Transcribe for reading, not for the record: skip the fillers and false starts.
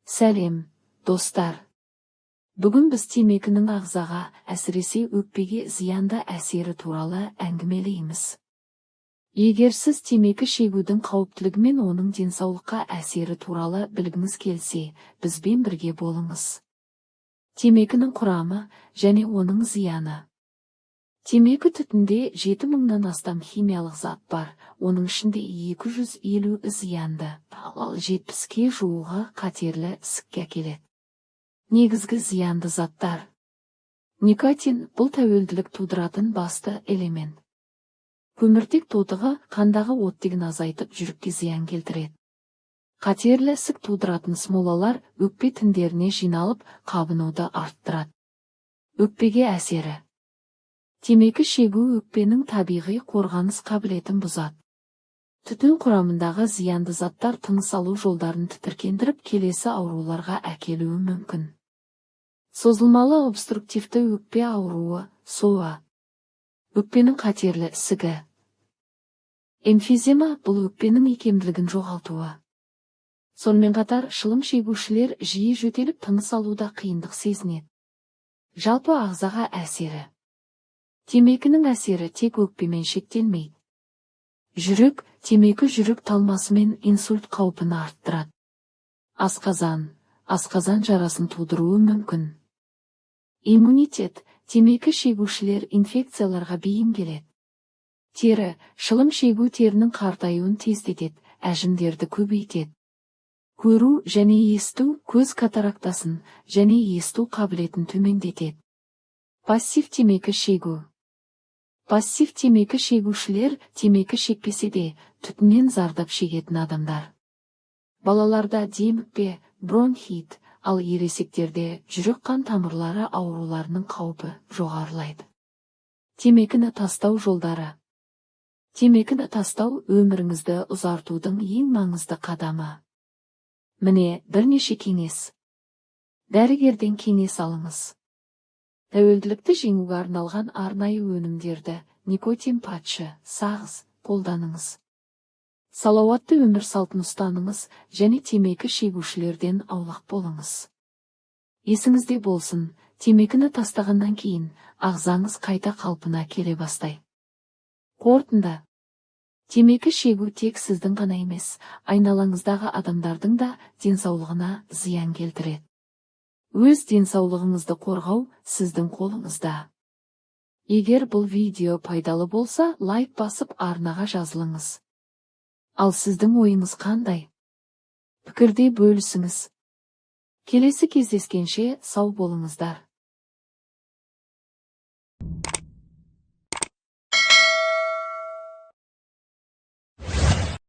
Сәлем, достар! Бүгін біз темекінің ағзаға, әсіресе өкпеге зиянды әсері туралы әңгімелейміз. Егер сіз темекі шегудің қауіптілігі мен оның денсаулыққа әсері туралы білгіңіз келсе, бізбен бірге болыңыз. Темекінің құрамы және оның зияны. Темекі түтінде 7000-нан астам химиялық зат бар, оның ішінде 250 зиянды, ал 70-ке жуығы қатерлі ісікке әкеледі. Негізгі зиянды заттар. Никотин – бұл тәуелділік тудыратын басты элемент. Көміртек тотығы қандағы оттегін азайтып, жүрекке зиян келтіреді. Қатерлі ісік тудыратын смолалар өкпе тіндеріне жиналып, қабынуды арттырады. Өкпеге әсері. Темекі шегу өкпенің табиғи қорғаныс қабілетін бұзады. Түтін құрамындағы зиянды заттар тыныс алу жолдарын тітіркендіріп, келесі ауруларға әкелуі мүмкін. Созылмалы обструктивті өкпе ауруы, СОА. Өкпенің қатерлі ісігі. Эмфизема – бұл өкпенің икемділігін жоғалтуы. Сонымен қатар, шылым шегушілер жиі жөтеліп, тыныс алуда қиындық сезінеді. Жалпы ағзаға әсері. Темекінің әсері тек өкпемен шектелмейді. Жүрек: темекі жүрек талмасы мен инсульт қаупін арттырады. Асқазан: асқазан жарасын тудыруы мүмкін. Иммунитет: темекі шегушілер инфекцияларға бейім келеді. Тері: шылым шегу терінің қартаюын тездетеді, әжімдерді көбейтеді. Көру және есту: көз катарактасын және есту қабілетін төмендетеді. Пассив темекі шегу. Пассив темекі шегушілер – темекі шекпесе де, түтіннен зардап шегетін адамдар. Балаларда демікпе, бронхит, ал ересектерде жүрек-қан тамырлары ауруларының қаупі жоғарылайды. Темекіні тастау жолдары. Темекіні тастау – өміріңізді ұзартудың ең маңызды қадамы. Міне бірнеше кеңес. Дәрігерден кеңес алыңыз. Тәуелділікті жеңуге арналған арнайы өнімдерді, никотин патчы, сағыз, қолданыңыз. Салауатты өмір салтын ұстаныңыз және темекі шегушілерден аулақ болыңыз. Есіңізде болсын, темекіні тастағаннан кейін ағзаңыз қайта қалпына келе бастайды. Қорытынды. Темекі шегу тек сіздің ғана емес, айналаңыздағы адамдардың да денсаулығына зиян келтіреді. Өз денсаулығыңызды қорғау сіздің қолыңызда. Егер бұл видео пайдалы болса, лайк басып, арнаға жазылыңыз. Ал сіздің ойыңыз қандай? Пікірде бөлісіңіз. Келесі кездескенше сау болыңыздар.